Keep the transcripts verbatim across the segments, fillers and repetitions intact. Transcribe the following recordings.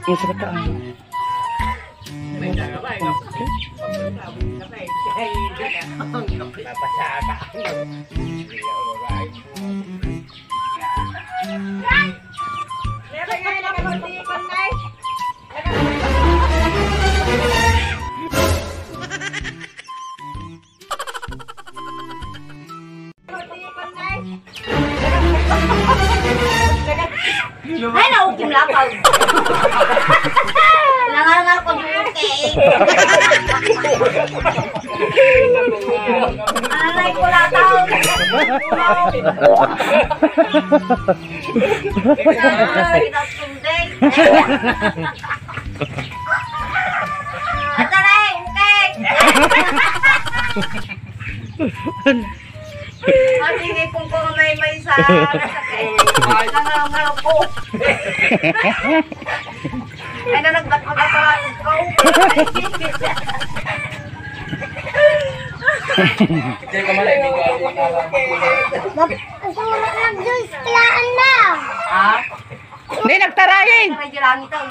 Ang sakit ang Ay, naukim lakaw. Nangarngar ko yung cake. Anay ko lakaw. Ay, naukim din. Atalay, yung cake. Ang tingin kong kung may may sa nangangarap ko. Ay, na nagdakmadak pa ako. Ang sarap ng juice, kailangan na. Ha? Hindi, nagtarayin. Medyo langit ako.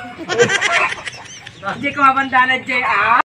Hindi ko mabanda na, J R.